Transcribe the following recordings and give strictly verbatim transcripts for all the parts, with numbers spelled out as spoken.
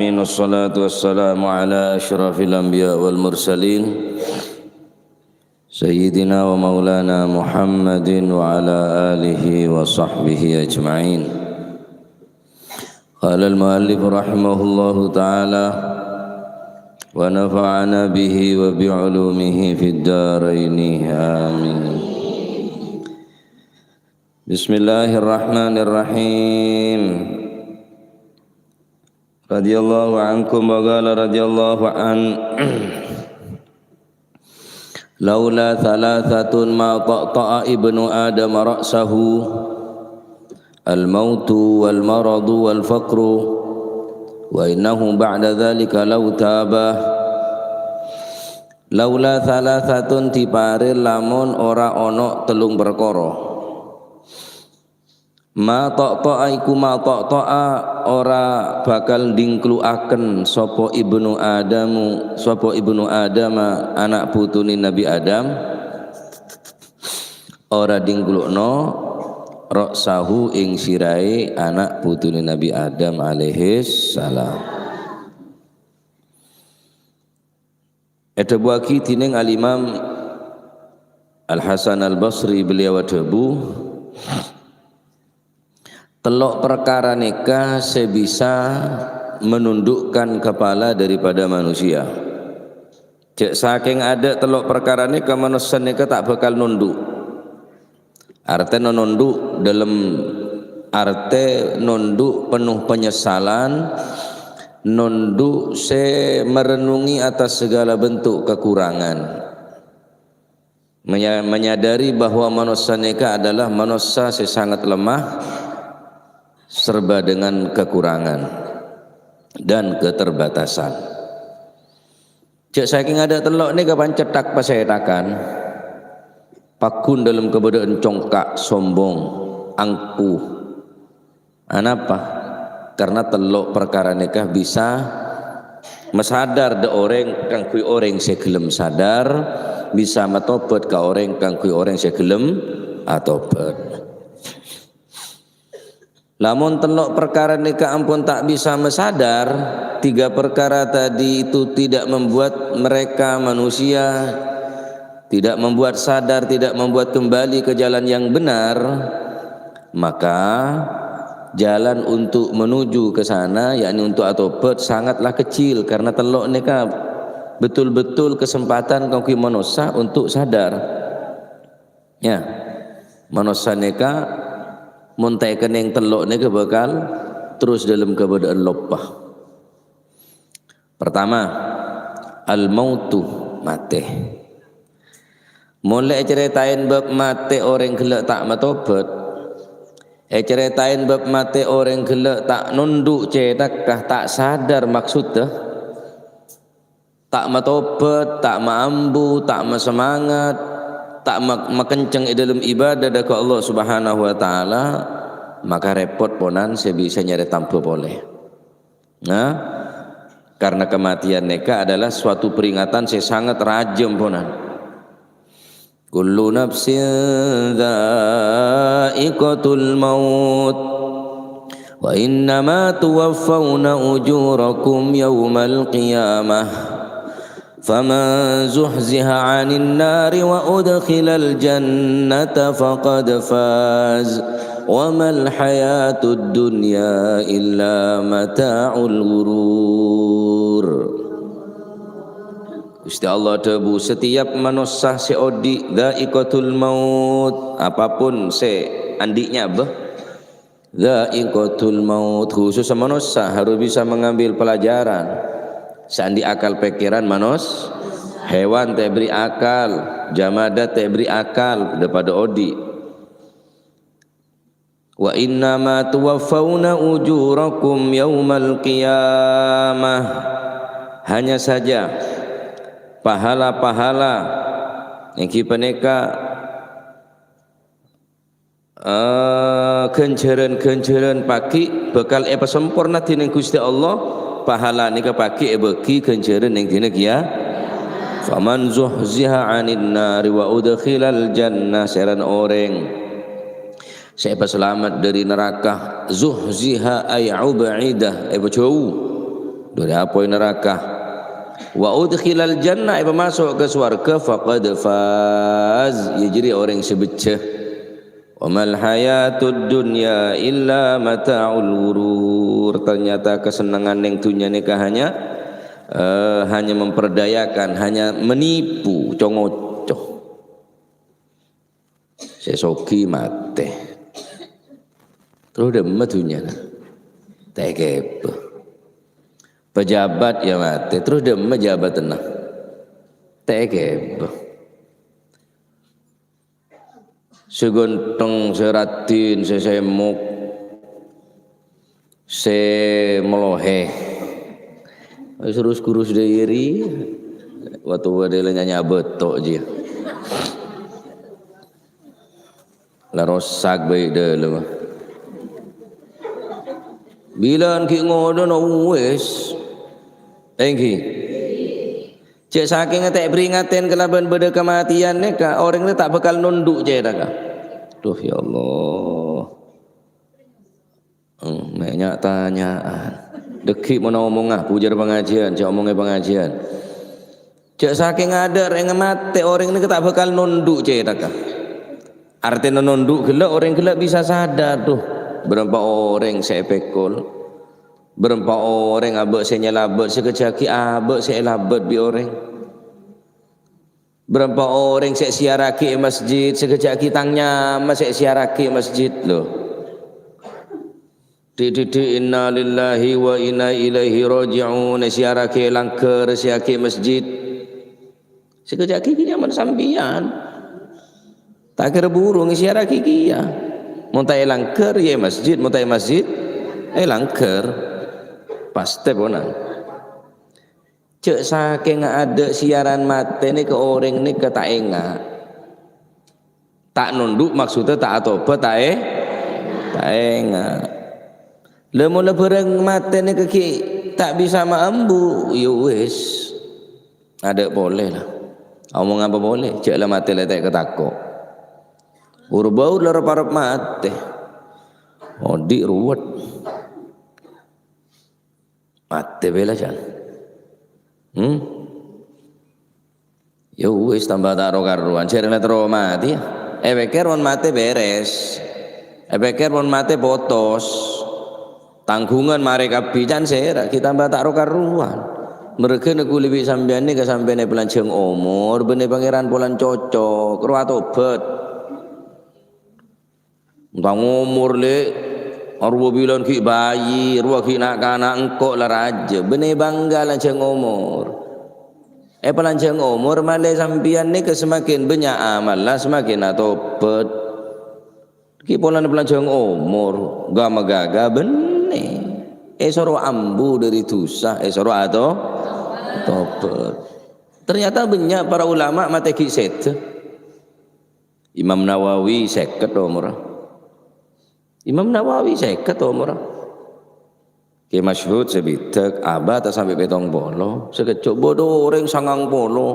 Amin. Wassalatu wassalamu ala asyrafil anbiya wal mursalin, Sayyidina wa maulana Muhammadin wa ala alihi wa sahbihi ajma'in. Qala al-muallif rahimahullahu ta'ala, wa nafa'ana bihi wa bi ulumihi fid daraini. Amin. Bismillahirrahmanirrahim. Radhiyallahu ankum wa qala radhiyallahu an. Laula thalathatun ma taqta'a ibnu Adam ra'sahu, al-mautu wal maradu wal faqru, wa innahu ba'da dzalika law taba. Laula thalathatun, dipare lamon ora ono tellung perkara. Ma taqta'a iku ma taqta'a, ora bakal dingklu'aken sapa ibnu Adamu, sapa ibnu Adama, ana' putune Nabi Adam, ora dingklu'no ra'sahu ing sirahe ana' putune Nabi Adam alaihis salam. Edhâbuwâghi dhinèng Al-Imam Al-Hasan Al-Basri, beliau adhâbu, tello' parkara nèka sè bisa menundukkan kepala daripada manusia. Jhâ' sakèng adâ' tello' parkara nèka, manossa nèka ta' bhâkal nondhu'. Artèna nondhu' dâlem artè nondhu' penuh penyesalan, nondhu' sè merenungi atas segala bentuk kekurangan. Menya-, menyadari bahwa manossa nèka adalah manossa sè sangat lemah, serba dengan kekurangan dan keterbatasan. Jhâ' sakèng adâ' tello' nèka pancèthak pasèthakan, paggun dâlem kabâdâ'ân congka', sombong, angku. Anapa? Karena tello' parkara nèka bisa masadar dâ' orèng kaangghuy orèng sè ghellem sadar, bisa matobhât ka orèng kaangghuy orèng sè ghellem atobhât. Lamon tello' parkara nèka ampon ta' bisa masadar, tiga perkara tadi itu tidak membuat mereka manusia, tidak membuat sadar, tidak membuat kembali ke jalan yang benar, maka jalan untuk menuju ke sana, yakni untuk atobhât, sangatlah kecil, karena tello' nèka betul-betul kesempatan kaangghuy manossa untuk sadar. Ya, manossa nèka mon ta' èkennèng tello' nèka bhâkal terros dâlem kabâdâ'ân loppa. Pertama, al-mautu, matè. Mon la ècarètaè bab matè orèng ghellâ' ta' matobhât, ècarètaè bab matè orèng ghellâ' ta' nondhu' cèthakka, ta' sadar maksoddhâ, ta' matobhât, ta' maambu, ta' masemangat, ta' ma-, makenceng è dâlem ibadah dâ' ka Allah Subhanahu wa Ta'ala, maka rèpot ponan sè bisa nyarè tamba polè. Nah, karena kematian nèka adalah suatu peringatan sè sangat rajâm ponan. Kullu nafsin dha'iqatul maut, wa innama tuwaffawna ujurakum yaumal qiyamah. Faman zuhziha 'anil nari wa udkhilal jannata faqad faz, wa mal hayatud dunya illa mata'ul ghurur. Gusti Allah adhâbu, "Setiap manossa sè odi', dha'iqatul maut, apapun sè andi' nyabâ, dha'iqatul maut, khusus manossa harus bisa mengambil pelajaran. Sè andi' akal pèkkèran manos-, hewan ta' èberri' akal, jamadat ta' èberri' akal, dâ' padâ odi'." "Wa innama tuwaffawna ujurakum yaumal qiyamah." Hanya saja, pahala-pahala èngghi panèka, eh, ghânjhârân-ghânjhârân pagghi' bhâkal èpasemporna dhinèng Ghustè Allah, pahala nèka pagghi' èbâghi ghânjhârân nèng dhinna kèya. "Faman zuhziha 'anin nari wa udkhilal jannah," sèrana orèng sè èpasalamet dâri naraka, zuhziha ay ub'ida, èpajhâu. Dâri apoy naraka. Wa udkhilal jannah, èpamaso' ka sowarghâ, faqad faz, iyâ jârèya orèng sè bhâjjhâ. Wa mal hayatud dunya illa mata'ul ghurur. Ternyata kasennengngan neng dhunnya nèka hanya, eh, hanya memperdayakan, hanya menipu, co-ngoco. Sè soghi matè. Terros dhimma dhunnyana? Ta' èghibâ. Pejabat ya matè. Terros dhimma jabatanna? Ta' èghibâ. Sè ghântheng, sè raddhin, sè sèmok, sè molohè. Wis rus-kurus dâiri. Watu wadela nyanya beto' jiyâ. La rosak bhâi dâlem. Bilân ghi' ngodâna wis. Èngghi. Jhâ' sakènga ta' èpèringatè kalabân bâdâ kamatèyan nèka, orèng rè ta' bhâkal nondhu' cèthagghâ. Duh, ya Allah. Hmm, mè' nya'-tanya'an. Dâgghi' mon omongnga, bujâr pangajiân, jhâ' omongè pangajiân. Jhâ' sakènga adâ' rèng matè, orèng nèka ta' bhâkal nondhu' cèthagghâ. Artèna nondhu' ghellâ', orèng ghellâ' bisa sadar, duh, bârâmpa orèng sè èpèkol. Bârâmpa orèng abâ' sè nyalabât, sakejjhâ' aghi' abâ' sè èlabât bi' orèng. Bârâmpa orèng sè èsiyarraghi è masjid, sakejjhâ' aghi' tang nyama sè èsiyarraghi è masjid, lho. Dhi'-dhi'-dhi', "Innalillahi wa inna ilaihi raji'un," èsiyarraghi è langghâr, èsiyarraghi è masjid. Sakejjhâ' aghi' ghi' nyamana sampèyan. Ta' kèra buru ngèsiyarraghi kèya. Mon ta' è langghâr, ya è masjid. Mon ta' è masjid, è langghâr. Pastè ponapa. Jhâ' sakènga adâ' siyaran matè nèka orèng nèka ta' enga'. Ta' nondhu', maksoddhâ ta' atobhât, ta' è-, ta' enga'. Lha, mon la bhârâng matè nèka ghi' ta' bisa maambu, ya wis. Adâ' polè, la. Omong apa polè? Jhâ' la matè lètè' ka tako'. Ur-bâur la rep-arep matè. Odi' ruwet. Matè bhâi la, jân. Hmm? Ya wis, tamba ta' ro-karowan. Jhârèng la terro matè, ya. Èpèkkèr mon matè bèrès. Èpèkkèr mon matè potos. Tangghungan marè kabbhi, can sèra, ghi' tamba ta' ro-karowan. Merghâna kulâ bi' sampèyan nèka sampèyan èpalanjhâng omor, bânnè Pangèran polana cocok, rowa atobhât. Tang omor, Lè', arowa bilân ghi' bayi, rowa ghi' na'-kana' engko' la rajâ, bânnè bângghâ lanjhâng omor. Èpalanjhâng omor, malè sampèyan nèka semakin bânnya' amalla, semakin atobhât. Ghi' polana palanjhâng omor, ghâ-maghâghâ bânnè. Èsoro ambu dâri dhusa, èsoro ato-, atobhât. Ternyata bânnya' para ulama matè ghi' sèdhâ. Imam Nawawi sèket omorra. Imam Nawawi sèket omorra. Kè Masyhud sè bidhâk, abâ' ta' sampè' pèttong polo. Sakejjhâ' bâdâ orèng sangang polo.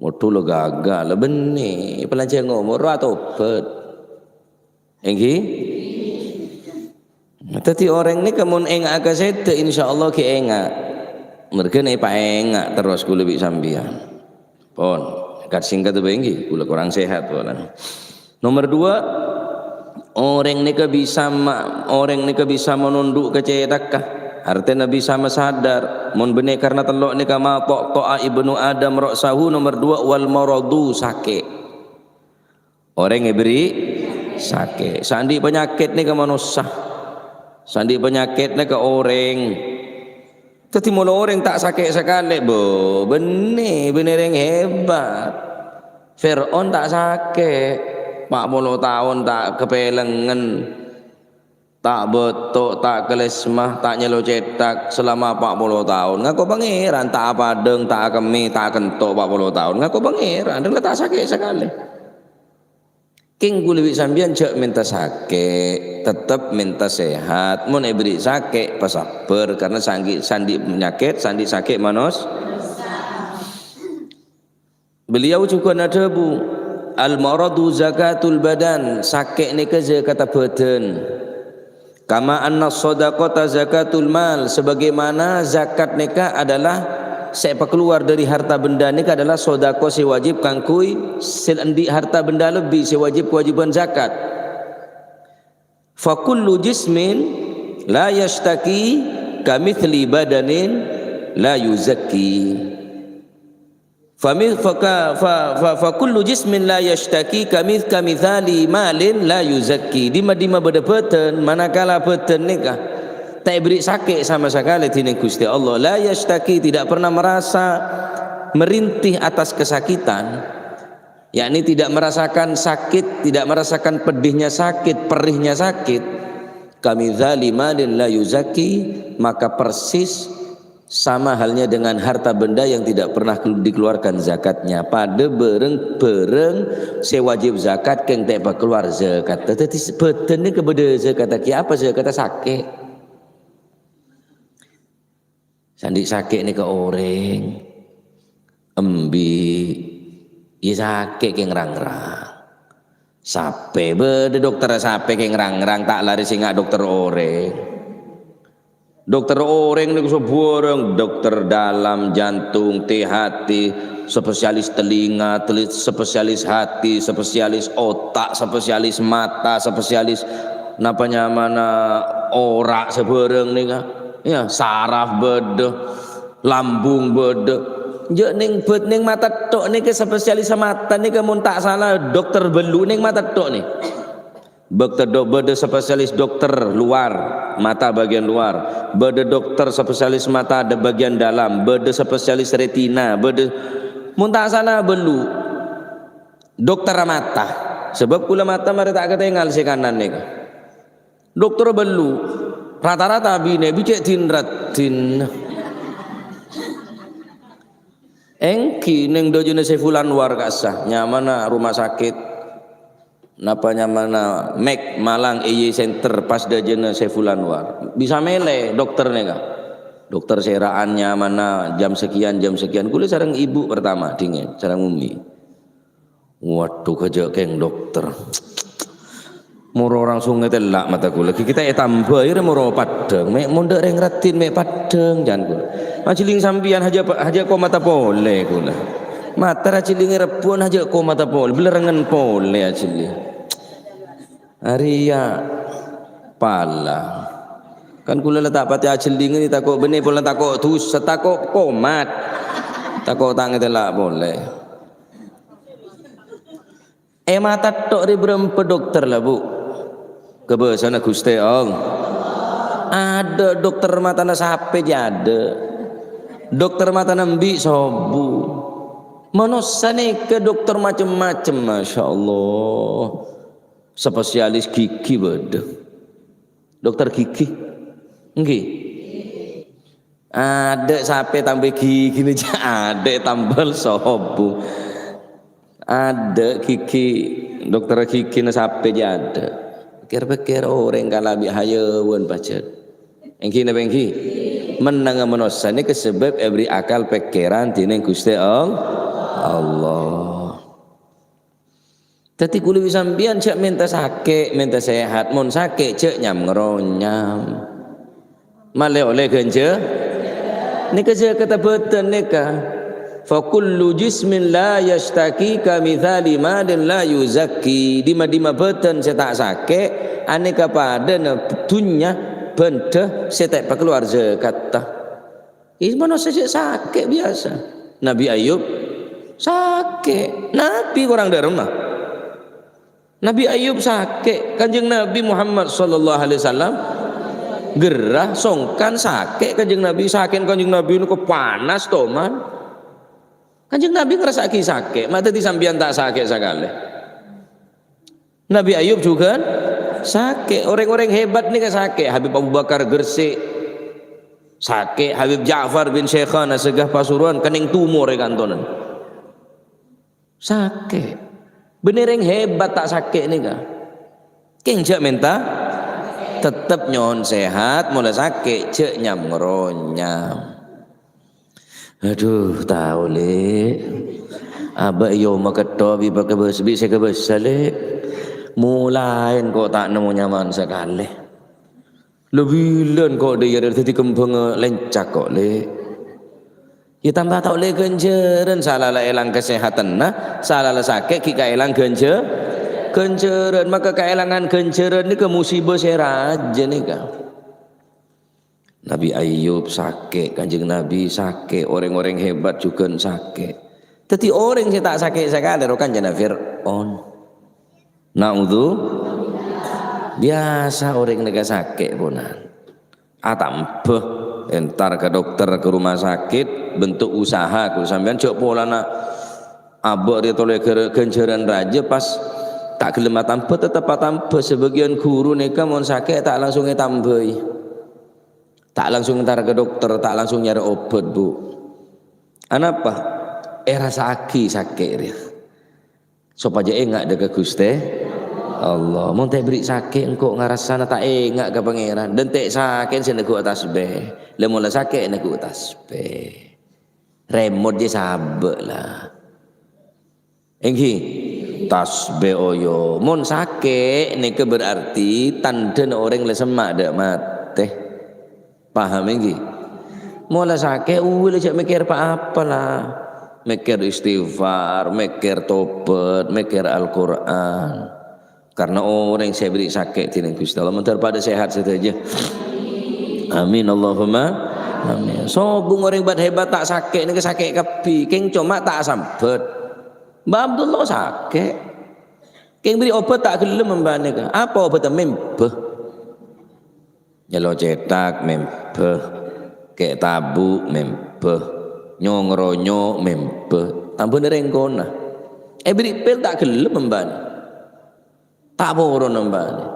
Waduh, la ghâghâ, la bânnè. Palanjhâng omor, rowa atobhât. Èngghi? Dhâddhi orèng nèka mon enga'a ka sèdhâ, insyaallah ghi' enga'. Merghâna èpaènga' terros kulâ bi' sampèyan. Pon, kat-singkat bhâi èngghi, kulâ kurang sehat polana. Nomor dua, orèng nèka bisa ma-, orèng nèka bisa manondhu' ka cèthagghâ. Artèna bisa masadar, mon bânnè karna tello' nèka ma ta'tha'a ibnu Adam ra'sahu, nomor dua, wal maradu, sakè'. Orèng èberri' sakè'. Sè andi' panyakèt nèka manossa. Sè andi' panyakèt nèka orèng. Dhâddhi, molo orèng ta' sakè' sakalè, bâh, bânnè, bânnè rèng hebat. Fir'aun ta' sakè', pa' polo taon ta' kapèlengngen, ta' bâto', ta' kalèsma, ta' nyèlo cèthak selama pa' polo taon. Ngako Pangèran, ta' apadâng, ta' akemmè, ta' akento pa' polo taon. Ngako Pangèran, rèng la ta' sakè' sakalè. Kèng kulâ bi' sampèyan jhâ' mènta sakè', tettep mènta sehat. Mon èberri' sakè', pasabbhâr, karna sè andi', sè andi' panyakèt, sè andi' sakè' manos-, Beliau jhughân adhâbu, "Al-maradu zakatul badan," sakè' nèka zakatta bhâdhân. Kama anna shadaqata zakatul mal, sebagaimana zakat nèka adalah sè èpakalowar dhâri harta benda nèka adalah sodako sè wajib kaangghuy sè andi' harta benda lebbi sè wajib kewajiban zakat. Fa kullu jismin la yashtaki kamithli badanin la yuzakki. Fa mi-, fa ka-, fa, fa, fa kullu jismin la yashtaki kamith-, kamithali malin la yuzakki. Dimma-dimma bâdâ bâdân, manakala bâdân nèka ta' èberri' sakè' sama sakalè dhinèng Ghustè Allah. La yashtaki, tidak pernah merasa merintih atas kesakitan. Yakni tidak merasakan sakit, tidak merasakan pedihnya sakit, perihnya sakit. Kamithali malin la yuzakki, maka persis sama halnya dengan harta benda yang tidak pernah dikeluarkan zakatnya. Padâ bhârâng-bhârâng sè wajib zakat kèng ta' èpakalowar zakat. Dhâddhi bâdân nèka bâdâ zakat. Apa zakat? Sakè'. Sè andi' sakè' nèka orèng. Embi'. Iyâ sakè' kèng rang-rang. Sapè, bâdâ dokter sapè kèng rang-rang, ta' larè sènga' dokter orèng. Dokter orèng nèko sabhârâng, dokter dalam, jantung, T H T, spesialis telinga, teli-, spesialis hati, spesialis otak, spesialis mata, spesialis napa nyamana ora' sabhârâng nèka. Ya, saraf bâdâ, lambung bâdâ. Jhâ' nèng bâd-, nèng mata tok nèka spesialis mata nèka mon ta' sala dokter Bellu nèng mata tok nè. Dokter do-, bâdâ spesialis dokter luar, mata bagian luar. Bâdâ dokter spesialis mata da-, bagian dalam. Bâdâ spesialis retina. Bâdâ, mon ta' sala Bellu. Dokter mata. Sabâb kaulâ mata marè ta' katèngal sè kanan nèka. Dokter Bellu. Rata-rata binè' bi' cè' din-raddin. Èngghi nèng dâjâna Saiful Anwar ka'issa', nyamana rumah sakit, napa nyamana Max Malang Eye Center pas dâjâna Saiful Anwar. Bisa mèlè dokter nèka. Dokter sèra'an nyamana jam sekian, jam sekian. Kaulâ sareng ibu pertama, dingèn, sareng ummi. Waduh, kajâ' kèng dokter. Moro langsung ètella' mata kaulâ. Ghi ta' ètambâi rè moro paddhâng. Mè' mon dâ' rèng raddhin mè' paddhâng, can kaulâ. Ajhelling sampèyan hajâ pa-, hajâ komata polè kaulâ. Mata ajhellingè rebbhuwân hajâ komata polè, bellârengngen polè ajhelling. Arèya pala. Kan kaulâ la ta' patè ajhellingè tako' bânnè polè tako' dhusa, tako' komat. Tako' ta' ngètella' polè. È mata tok rè bârâmpa dokter la, Bu? Ka bâsana Ghustè Allah. Adâ' dokter matana sapè jâ adâ'. Dokter matana embi' sobu. Manossa nèka dokter macem-macem, masyaallah. Spesialis gigi bâdâ. Dokter gigi. Èngghi. Adâ' sapè tambâi gigina jâ adâ' tambâl sobu. Adâ' gigi, dokter gigina sapè jâ adâ'. Pèkkèr-pèkkèr orèng kala bi' hayâwan pajhât. Èngghi napa èngghi? Mennengnga manossa nèka sabâb èberri' akal pèkkèran dhinèng Ghustè All-, Allah. Dhâddhi kaulâ bi' sampèyan jhâ' mènta sakè', mènta sehat. Mon sakè' jhâ' nyam-ngaronyam. Malè ollè ghânjhâ-, nèka zakatta bâdân nèka. Fa kullu jismin la yashtaki kamithali malin la yuzakki. Dimma-dimma bâdân sè ta' sakè', anèka padâna dhunnya bhândhâ sè ta' èpakalowar zakatta. Ih, manossa sè sakè' biyasa. Nabi Ayub sakè'. Nabi korang dâremma. Nabi Ayub sakè'. Kanjeng Nabi Muhammad sallallahu alaihi wasallam gerrâ, songkan, sakè' Kanjeng Nabi. Sakè'na Kanjeng Nabi nèko panas, toman. Kanjeng Nabi ngrassa'aghi sakè'. Ma' dhâddhi sampèyan ta' sakè' sakalè. Nabi Ayub jhughân sakè'. Orèng-orèng hebat nèka sakè'. Habib Abu Bakar Gresik sakè'. Habib Ja'far bin Syekhana Segah Pasuruan kennèng tumor è kantonan. Sakè'. Bânnè rèng hebat ta' sakè' nèka. Kèng jhâ' mènta. Tettep nyo'on sehat, mola sakè' jhâ' nyam-ngaronyam. Adhu, tao, Lè'. Abâ' iyâ makètto bi' pakabâs-, bi' sè kabâsa, Lè'. Molaè engko' ta' nemmo nyaman sakalè. Lho bilân kok dhâ' iyâ dhâddhi kembhângnga lèncak kok, Lè'. Yâ tamba ta' ollè ghânjhârân, sala la èlang kasehatanna, sala la sakè' ghi' kaèlang ghânjhâ-, ghânjhârân. Maka kaèlangan ghânjhârân nèka musibah sè rajâ nèka. Nabi Ayub sakè', Kanjeng Nabi sakè', orèng-orèng hebat jhughân sakè'. Dhâddhi orèng sè ta' sakè' sakalè ro kancana Fir'aun. Naudzu-, biyasa orèng nèka sakè' ponan. Atamba, entar ka dokter, ka rumah sakit, bentuk usaha, ku sampèyan jhâ' polana abâ' rè tolè ghâr-, ghânjhârân rajâ pas ta' ghellem atamba, tetep atamba. Sabâgiyân ghuru nèka mon sakè' ta' langsung ètambâi. Ta' langsung entar ka dokter, ta' langsung nyarè obhât, Bu. Anapa? Èrassa'aghi sakè' rèya. Sopajâ enga' dhâ' ka Ghustè Allah. Mon ta' èberri' sakè', engko' ngarassana ta' enga' ka Pangèran. Dânte' sakè'en sè neggu' tasbih. Lè mola sakè' neggu' tasbih. Remot jâ sabâ' la. Èngghi, tasbih oyo. Mon sakè' nèka berarti tandhâna orèng la semma' dâ' matè. Paham èngghi? Mola sakè', uwil jhâ' mèkkèr pa-apa la. Mèkkèr istighfar, mèkkèr tobat, mèkkèr Al-Qur'an. Karena orèng sè èberri' sakè' dhinèng Ghustè Allah, mandhâr padâ sehat sadhâjâ. Amin, Allahumma amin. Sobung orèng bât-hebat ta' sakè' nèka sakè' kabbhi, kèng coma ta' asambhât. Mbah Abdullah sakè'. Kèng bherri' obhât ta' ghellem mbah nèka. Apa obhâddhâ? Membâ. Nyèlo cèthak membâ. Kè' tabu' membâ. Nyong-ronyo' membâ. Tambhâna rèng kona. Èbherri' pil ta' ghellem mbah nèka. Ta' poron mbah nèka.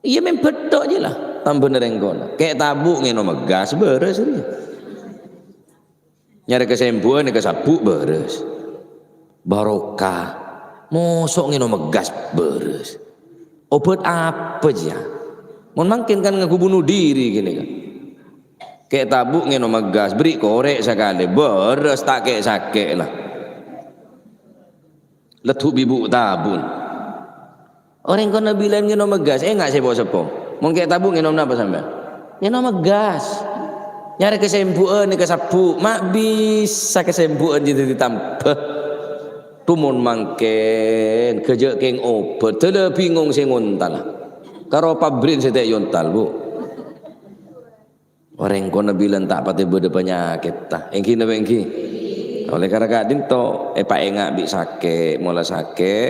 Iyâ membâ tok jiyâ la. Tambhâna rèng kona. Kè' tabu' ngènom gas, bârâs rèya. Nyarè kasembhu'ân è kasabbhu' bârâs. Barokah. Moso' ngènom gas bârâs. Obhât apa jiyâ? Mon mangkèn kan ngangghuy bunuh diri ghânèka. Kè' tabu' ngènom gas, bherri' korè' sakalè, bârâs ta' kè' sakè' la. Leddu' bi' bu' tabu'na. Orèng kona bilân ngènom gas, enga' sè po-seppo. Mon kè' tabu' ngènom napa sampèyan? Ngènom gas. Nyarè kasembhu'ân è kasabbhu', ma' bisa kasembhu'ân jiyâ dhâddhi tambâ. Tumon mangkèn, ghâjâ' kèng obhât, dâlâ bingong sè ngontal. Karo pabrik sè ta' èyontal, Bu. Orèng kona bilân ta' patè bâdâ panyakètta. Èngghi napa èngghi? Oleh karana ka'dinto, èpaènga' bi' sakè', mola sakè',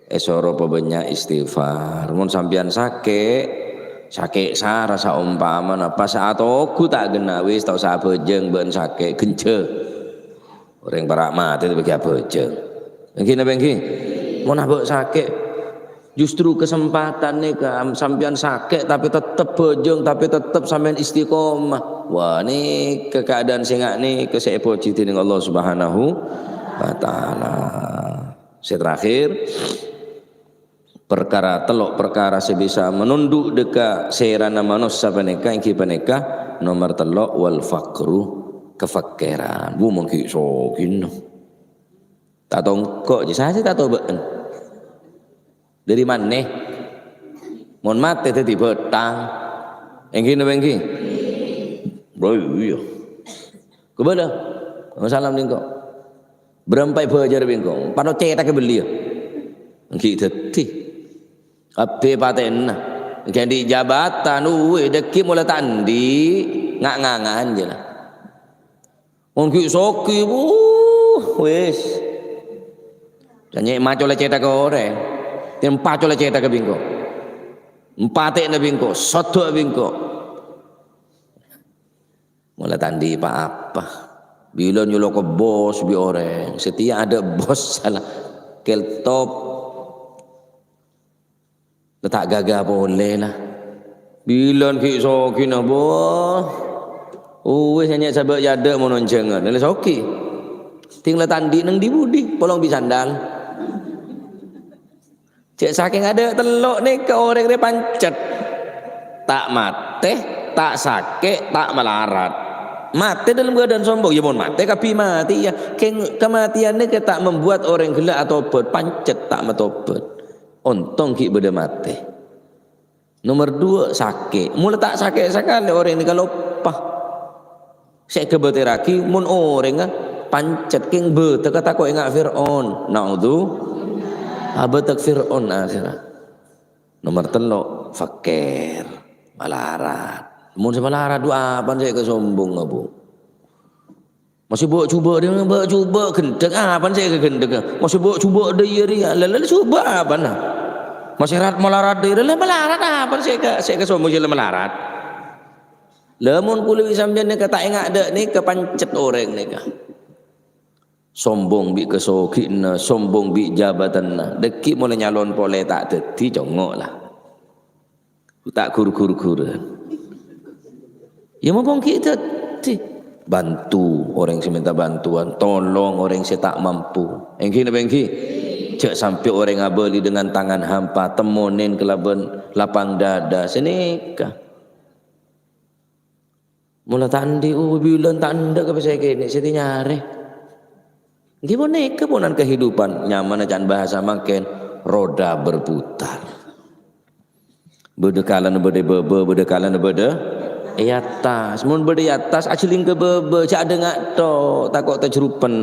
èsoro pabânnya' istighfar. Mon sampèyan sakè', sakè' sara saompamana pas atoghu ta' ghenna', wis ta' osa abhâjâng bân sakè', ghânjhâ. Orèng para' matè tapè ghi' abhâjâng. Èngghi napa èngghi? Mon abâ' sakè', justru kesempatan nèka, am-, sampèyan sakè', tapè tettep bhâjâng, tapè tettep sampèyan istiqomah. Wah, nèka keadaan sè nga' nèka sè èpojhi dhinèng Allah Subhanahu wa Ta'ala. Sè terakhir, Parkara, tello' parkara sè bisa manondhu' dhâ' ka sèrana manossa panèka, èngghi panèka, nomer tello', wal faqru, kafakkèran. Bu, mon ghi' sogina. Ta' tongko', jâ saja ta' tobâ'ân. Dhâri manè? Mon matè dhâddhi bhâthang. Èngghi napa èngghi? Bro, iyâ. Kabâlâ. Salam nèngko. Bârâmpa èbâjâr bi' engko'? Pano cèthagghâ belliyâ. Èngghi dhâddhi. Abbhi patèna. Èngghi andi' jabatan, uwè, dhâggi' mola ta' andi', nga'-nganga'an jâ la. Mon ghi' soghi, wuh, wis. Jâ nyè' macola cèthagghâ orèng. Tèmpa cola cèthagghâ bi' engko'. Empatèna bi' engko', soddhâ bi' engko'. Mola ta' andi' pa-apa. Bilân nyolok ka bos bi' orèng. Satèya adâ' bos sala keltop. La ta' ghâgâ polè la. Bilân ghi' sogina, boh. Uwis nyè' sabâ' yadâ' mon onjhângan. La soghi. Tèng la ta' andi' neng di-budi, polong bi' sandal. Cè' sakèng adâ' tello' nèka orèng rè pancet. Ta' matè, ta' sakè', ta' malarat. Matè dâlem keadaan sombong. Yâ, mon matè kabbhi matè, yâ. Kèng-, kematian nèka ta' membuat orèng ghellâ' atobât, pancet ta' matobât. Ontong ghi' bâdâ matè. Nomer dua, sakè'. Mola ta' sakè' sakalè orèng nèka loppa. Sè èkabâtèrraghi mon orèngnga pancet kèng bâdâ ka tako' enga' Fir'aun. Na'udzu, abâdâ Fir'aun akhèrra. Nomer tello', fakèr, malarat. Mon sè malarat, du apana sè èkasombongnga, Bu? Masè bâ'-jubâ' dâ', bâ'-jubâ' ghendhek, apana sè èkagendhek? Masè bâ'-jubâ' dâ' iyâ rèya, la, la, la, jubâ' apana? Masè rat-, malarat dâ' iyâ rèya, la, malarat apana sè èka-, sè èkasombong sè la malarat? Lamon kaulâ bi' sampèyan nèka ta' enga' dâ' nèka pancet orèng nèka. Sombong bi' kasogi'na, sombong bi' jabatanna. Dâgghi' molaè nyalon polè ta' dâddhi, congo' la. Ta' gur-gur-guran. Ya, mumpung ghi' dâddhi. Bantu orèng sè mènta bantuan, tolong orèng sè ta' mampu. Èngghi napa èngghi? Jhâ' sampè' orèng abâli dengan tangan hampa, temmonèn kalabân lapang dada. Sanèka. Mola ta' andi', oh, bilân ta' endâ' ka pèssè kènè', sè tè nyarè. Èngghi ponèka ponan kehidupan, nyamana ca'na bahasa mangkèn, roda berputar. Bâdâ kalana bâdâ è bâbâ, bâdâ kalana bâdâ è attas. Mon bâdâ è attas, ajhâling ka bâbâ, jhâ' adhânga' tho, tako' tajrupen.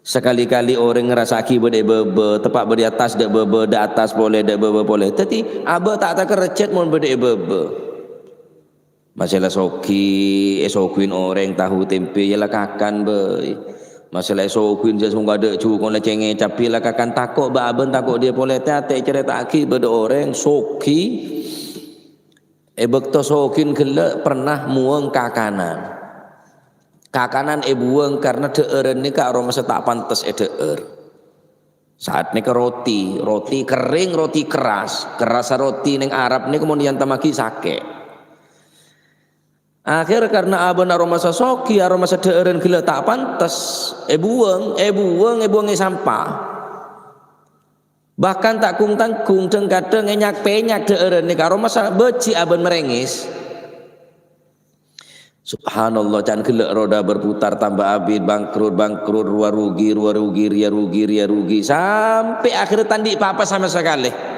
Sakali-kali orèng ngarasa'aghi bâdâ è bâbâ, teppa' bâdâ è attas dâ' bâbâ, dâ' attas polè, dâ' bâbâ polè. Dâddhi, abâ' ta' takerrejjhât mon bâdâ è bâbâ. Masè la soghi, èsoghiyân orèng tahu tempe, ya la kakan bhâi. Masè la èsoghiyân jhâ' songka dâ' jukon la cèngè cabbhi la kakan, tako' bâ-abân, tako' diyâ polè, tè-atè ècarèta'aghi bâdâ orèng soghi. È bâkto soghina ghellâ' pernah muwâng kakanan. Kakanan èbuwâng karna dhâ'ârân nèka aromasa ta' pantes èdhâ'âr. Saat nèka roti, roti kerrèng, roti kerras. Kerrassa roti neng Arab nèka mon èantammaghi sakè'. Akhèr karna abâ'na aromasa soghi, aromasa dhâ'ârân ghellâ' ta' pantes, èbuwâng, èbuwâng, èbuwâng è sampah. Bahkan ta' gung-tanggung, dhâng-kadhâng ènyak-pènyak dhâ'ârân nèka aromasa bâji' abâ'na marèngès. Subhanallah, can ghellâ' roda berputar tamba abit, bangkrut, bangkrut, rowa rugi, rowa rugi, rèya rugi, rèya rugi, sampè' akhèrra ta' andi' pa-apa sama sakalè.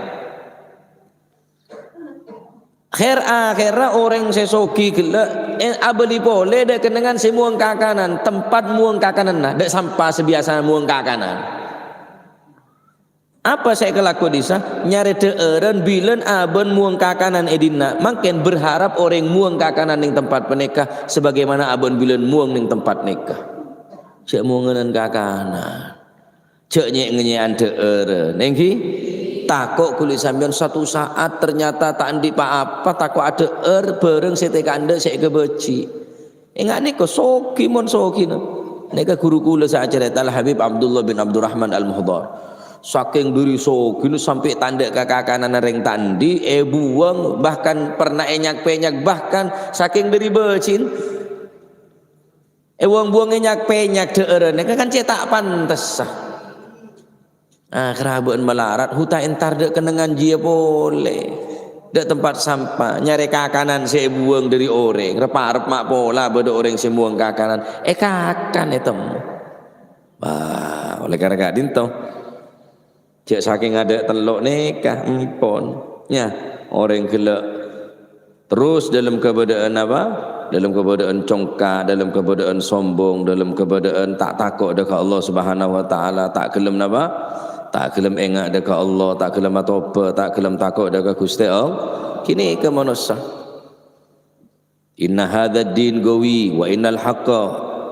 Akhèr-akhèrra orèng sè soghi ghellâ', eh, abâli polè dâ' kennengngan sè muwâng kakanan, tempat muwâng kakananna, dâ' sampah sè biyasa muwâng kakanan. Apa sè èkalako dhisa? Nyarè dhâ'ârân bilân abâ'na muwâng kakanan è dinna'. Mangkèn berharap orèng muwâng kakanan neng tempat panèka sabagaimana abâ'na bilân muwâng neng tempat nèka. Jhâ' muwângan kakanan. Jhâ' nyè'-ngènyè'an dhâ'ârân. Èngghi? Tako' ghuli sampèyan satu saat ternyata ta' andi' pa-apa, tako' adhâ'âr bhârâng sè tè-kandhâ' sè èkabâji'. Enga' nèko soghi mon soghina. Nèka ghuru kaulâ sè acarèta Al-Habib Abdullah bin Abdurrahman Al-Muhdhar. Sakèng dhâri soghina sampè' ta' andi' ka kakananna rèng ta' andi', èbuwâng, bahkan pernah ènyak-pènyak, bahkan sakèng dhâri bâji'na. Èbuwâng-buwâng ènyak-pènyak dhâ'ârân, nèka kan cè' ta' pantessa. Ah, karabâ'na malarat, hu ta' entar dâ' kennengngan jiyâ polè. Dâ' tempat sampah, nyarè kakanan sè èbuwâng dhâri orèng, rep-arep ma' pola bâdâ orèng sè muwâng kakanan, èkakan ètemmo. Wah, oleh karena ka'dinto. Jhâ' sakèng adâ' tello' nèka, empon. Nya, orèng ghellâ' Terros dâlem kabâdâ'ân apa? Dâlem kabâdâ'ân congka', dâlem kabâdâ'ân sombong, dâlem kabâdâ'ân ta' tako' dâ' ka Allah Subhanahu wa Ta'ala, ta' ghellem napa? Ta' ghellem enga' dâ' ka Allah, ta' ghellem atobâ, ta' ghellem tako' dâ' ka Ghustè Allah. Ghânèka manossa. Inna hadzad din qawi wa innal haqqa,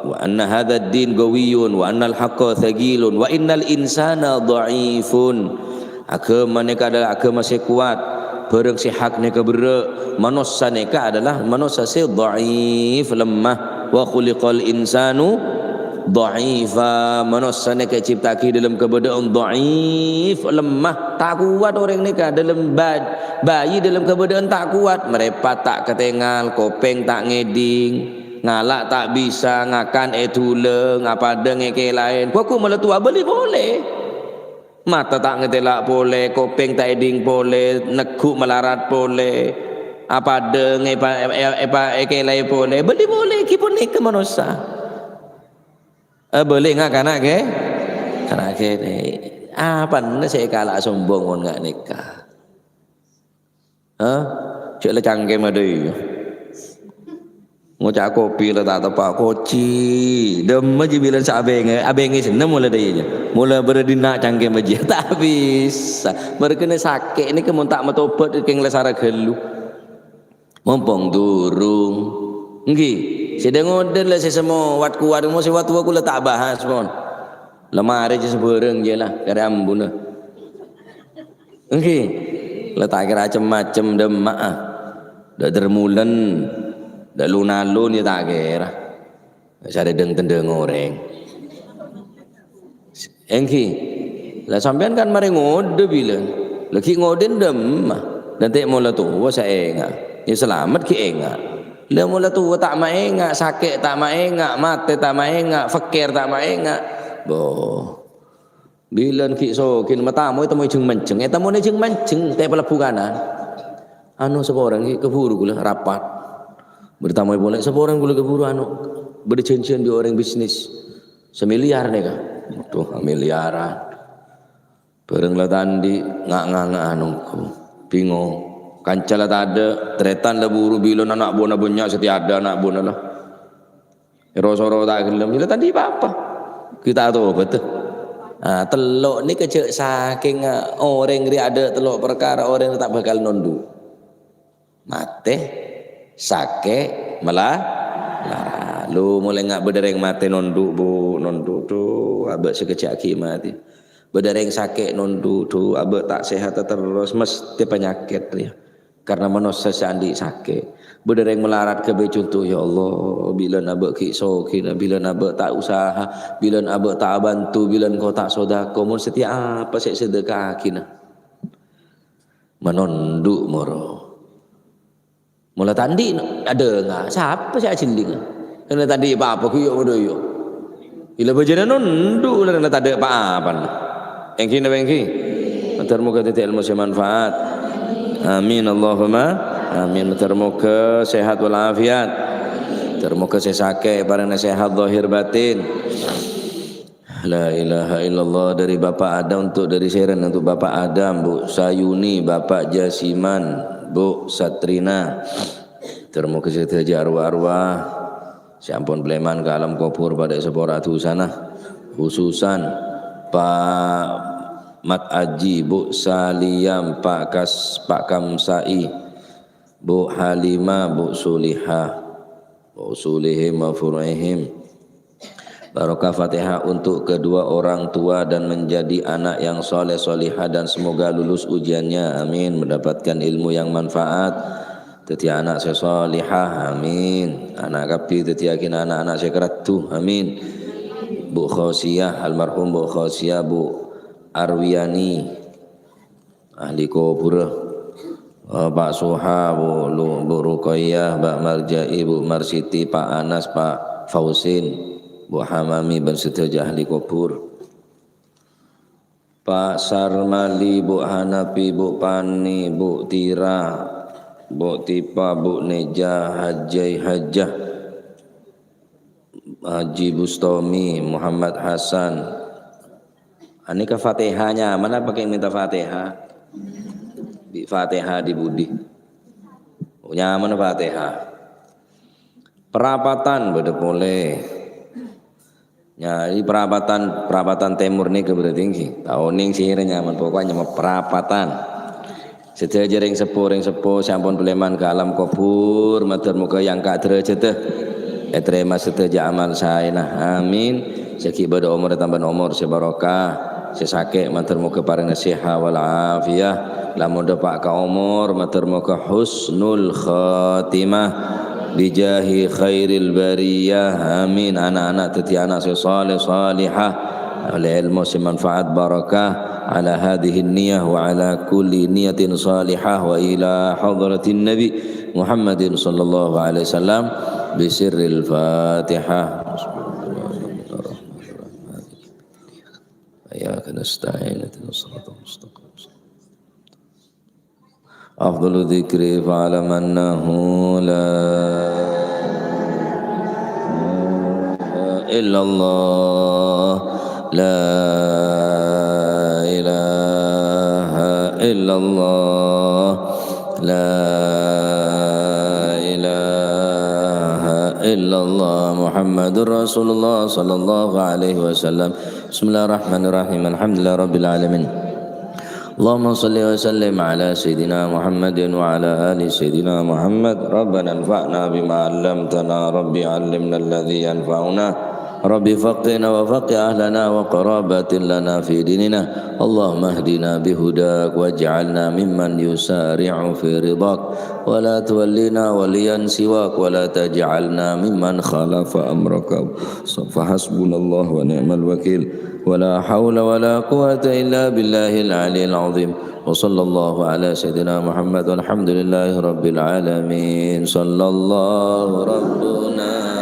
wa anna hadzad din qawiyyun wa annal haqqa tsaqilun wa innal insana dha'ifun. Aghâma nèka adalah aghâma sè kowat, bhârâng sè hak nèka berrâ'. Manossa nèka adalah manossa sè dha'if, lemah. Wa khuliqal insanu dha'ifa. Manossa nèka ècipta'aghi dâlem kabâdâ'ân dha'if, lemah. Ta' kowat orèng nèka dâlem ba-, bayi dâlem kabâdâ'ân ta' kowat. Marèpat ta' katèngal, kopèng ta' ngèdhing, ngala' ta' bisa, ngakan èdulâng, apadâ ngèkèlaè. Ghu-, ghu mala towa bâli polè. Mata ta' ngatèla' polè, kopèng ta' èdhing polè, negghu' malarat polè, apadâ ngèpa-, è-, è-, èpa-, èkèlaè polè, bâli polè, ghi ponèka manossa. Eh, bâli nga' kana' kè-, kana' kènè'. Apana sè èkala'a sombong mon nga' nèka? Hah? Cè' la cangkèmma dâ' iyâ. Ngoca' kopi la ta' teppa' koci. Dâmma jiyâ bilân sè abèngè, abèngè sennè mola dâ' iyâ. Mola bârâ' dinna' cangkèmma jiyâ. Ta' bisa. Marghâna sakè' nèka mon ta' matobhât kèng la sara ghâllu. Mompong durung. Èngghi. Sè dâ-ngodâ la sè semmo wat-kowat, mon sè wat-towa kaulâ ta' bahas, pon. La marè jiyâ sabhârâng jiyâ la, karè ambuna. Èngghi. La ta' kèra cem-macem dâmma'a. Dâ' dârmulân, dâ' lun-alun ya ta' kèra. Sarè dhâng-tendhâng orèng. Èngghi. La sampèyan kan marè ngodâ bilân. La ghi' ngodâ dâmma. Dântè' mola towa sè enga'. Ya salamet ghi' enga'. La mola towa ta' maenga', sakè' ta' maenga', matè ta' maenga', fèkkèr ta' maenga'. Bo. Bilân ghi' sogina, matamoy tamoy jeng-manjeng. Ètamoy jeng-manjeng, ta' palebbu kanan. Anu, saporana ghi' kabhuru kaulâ rapat. Bâdâ tamoy polè, saporana kaulâ kabhuru anu. Bâdâ janjian bi' orèng bisnis. Samiliar nèka. Waduh, miliaran. Bhâreng la ta' andi', nga'-nganga' anu. Bingung. Kanca la tadâ', tarètan la buru bilân ana' buwâna bânnya' sè tèadâ ana' buwâna la. Ro-soro ta' ghellem, la ta' andi' pa-apa. Ghi' ta' tobhât. Ah, tello' nèka jhâ' sakènga orèng rè adâ' tello' parkara, orèng rè ta' bhâkal nondhu'. Matè, sakè', mala-, lara. Lu, molaè nga' bâdâ rèng matè nondhu', Bu, nondhu', dhu, abâ' sakejjhâ' ghi' matè. Bâdâ rèng sakè' nondhu', dhu, abâ' ta' sehat terros, mesthè panyakèt, ya. Karna manossa sè andi' sakè'. Bâdâ rèng malarat kabbhi conto, "Ya Allah, bilân abâ' ghi' sogina, bilân abâ' ta' usaha, bilân abâ' ta' abhânto, bilân engko' ta' sodako, mon satèya apa sè èsadhâkaaghi, na?" Manondhu' moro. Mola ta' andi' adhânga, sapa sè ajhellinga? Karna ta' andi' pa-apa, ghi' yo' padâ yo'. Ila bâjâna nondhu', la tadâ' pa-apana. Èngghi napa èngghi? Mator moghâ dhâddhi èlmo sè manfaat. Amin, Allahumma amin. Mator moghâ sehat walafiat. Mator moghâ sè sakè' èparèngana sehat zahir batin. La ilaha illallah, dari Bapak Adam untuk, dari Seren untuk Bapak Adam, Bu Sayuni, Bapak Jasiman, Bu Satrina. Mator moghâ sadhâjâ arwah-arwah sè ampon palèman ka alam kubur padâ èsapora dhusana, khususan Pak Mat Aji, Bu Saliyam, Pak Kas-, Pak Kamsai, Bu Halimah, Bu Sulihah, wa usulihim wa furu'ihim. Barokah Fatihah untuk kedua orang tua dan menjadi anak yang soleh solihah dan semoga lulus ujiannya. Amin. Mendapatkan ilmu yang manfaat. Dhâddhi ana' sè solihah. Amin. Ana' kabbhi dhâddhiyâghi ana'-ana' sè karaddhu. Amin. Bu Khosiyah, almarhum Bu Khosiyah, Bu Arwiyani. Ahli kubur. Eh, Pak Suha, Bu Lu-, Bu Ruqayyah, Pak Marjai, Bu Marsiti, Pak Anas, Pak Fausin, Bu Hamami, bân sadhâjâ ahli kubur. Pak Sarmali, Bu Hanafi, Bu Pani, Bu Tira, Bu Tipa, Bu Neja, Hajai Hajah. Haji Bustomi, Muhammad Hasan. Anèka Fatihah nyaman apa kèng mènta Fatihah? Bi' Fatihah di budi. Oh, nyaman Fatihah. Perapatan bâdâ polè. Nya, ini perapatan, perapatan timur nèka berarti ngghi. Tao nèng sihir nyaman, pokoknya nyaman perapatan. Sadhâjâ rèng seppo, rèng seppo sè ampon palèman ka alam kubur, mator moghâ èangka' dârâjhâddhâ. Ètarèma sadhâjâ amal saèna. Amin. Sè ghi' bâdâ omor ètambâna omor sè barokah, sè sakè' mator moghâ parèngana sehat wal afiyah. Lamon dâpa' ka omor, mator moghâ husnul khatimah. Bijahi khairil bariyah. Amin. Ana'-ana' dhâddhi ana' sè saleh, salihah. Olè èlmo sè manfaat, barakah. Ala hadhihi niyah wa ala kulli niyatin salihah wa ila hadratin Nabi Muhammadin sallallahu alaihi wasallam bi sirril Fatihah. Iyyaka nasta'in, ihdinas siratal mustaqim. Afdalu dzikri fa'lam annahu la ilaha illallah, la ilaha illallah, ilaha illallah Muhammadur Rasulullah sallallahu alaihi wasallam. Bismillahirrahmanirrahim. Alhamdulillahirabbil alamin. Allahumma shalli wa sallim ala sayyidina Muhammadin wa ala ali sayyidina Muhammad. Rabbana anfa'na bima 'allamtana, rabbi 'allimna alladzi yanfa'una, rabbi faqqihna wa faqqih ahlana wa qarabatin lana fi dinina. Allahumma ihdina bihudak waj'alna mimman yusari'u fi ridhak, wa la tuwallina waliyan siwak, wa la taj'alna mimman khalafa amraka. Fa hasbunallahu wa ni'mal wakil. Wa la haula wa la quwwata illa billahil aliyil azim. Wa sallallahu ala sayyidina Muhammad walhamdulillahi rabbil alamin. Sallallahu rabbuna